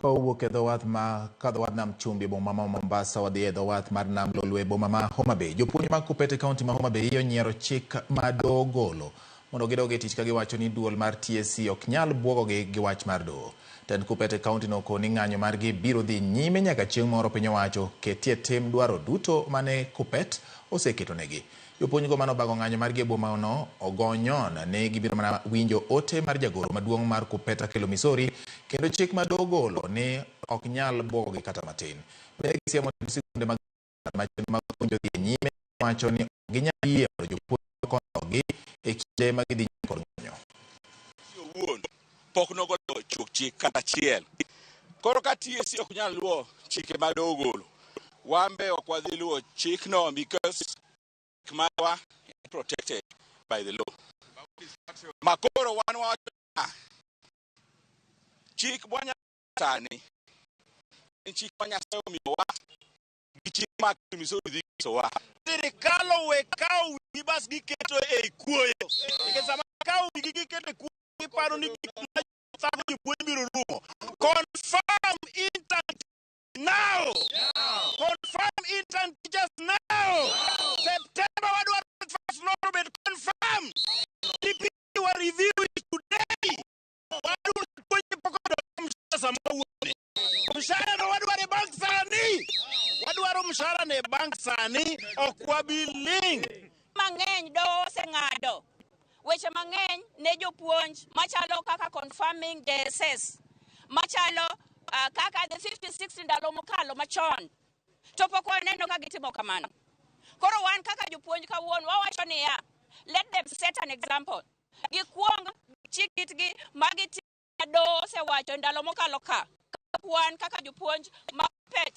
Ka owuok e dho wath ma ka dho wath nam chumbi e boma ma Mombasa wadhi e dho wath mar nam Lolwe e boma ma Homa Bay. Jopuonj mag Kuppet e kaunti ma Homa Bay onyiero chik ma doho ogolo mondo gidog e tich ka giwacho ni duol mar TSC ok nyal buogogi gi wach mar doho. Tend Kuppet e kaunti no okoni ng'anyo margi biro dhi nyime nyaka chieng' moro piny owacho ketie tim dwaro duto mane Kuppet oseketonegi. Jopuonjgo mane obago ng'anyo margi e boma no ogonyon ni gibiro mana winjo ote mar jagoro maduong' mar Kuppet Akelo Misori kendo chik ma doho ogolo ni ok nyal buogogi kata matin. Bende gisiemo tend sikunde mag ma chenro mag puonjo dhi e nyime wacho ni ok ginyal yie mondo jopuonj moko ondhoggi e kinde ma gidhi nyime kod ng'anyo. Owuon pok nogolo chuok chik kata achiel. Koro ka TSC ok nyal luwo chike ma doho ogolo, wan be ok wadhi luwo chikno because marwa protected by the law. Makoro wan wawacho chik mwanya sani en chik ma Nyasaye omiyowa gi chik ma Misori dhi nyisowa. Sirikal owe kawo wigi bas giketo ei kuoyo. Nikech sama kawo wigi giketo e kuoyo giparo ni gik ma thago jopuonj biro rumo. Confirm intern now. Confirm intern teachers now. September wadwaro first law obed confirmed. DP wa review it today. Wadwaro puonj pok odok mshahara sama wawuone. Mshahara no wadwaro e bank sani. Wadwaro mshahara ne bank sani ok wabi ling. Mang'eny doho oseng'ado weche mang'eny ne jopuonj machalo kaka confirming JSS machalo kaka the 50-60 ndalo mokalo machon to pok waneno ka gitimo kamano. Koro wan kaka jopuonj kawuono wawacho niya, let them set an example. Gikuong chik itgi ma gitimo doho osewacho ndalo mokalo ka. Wan kaka jopuonj ma pet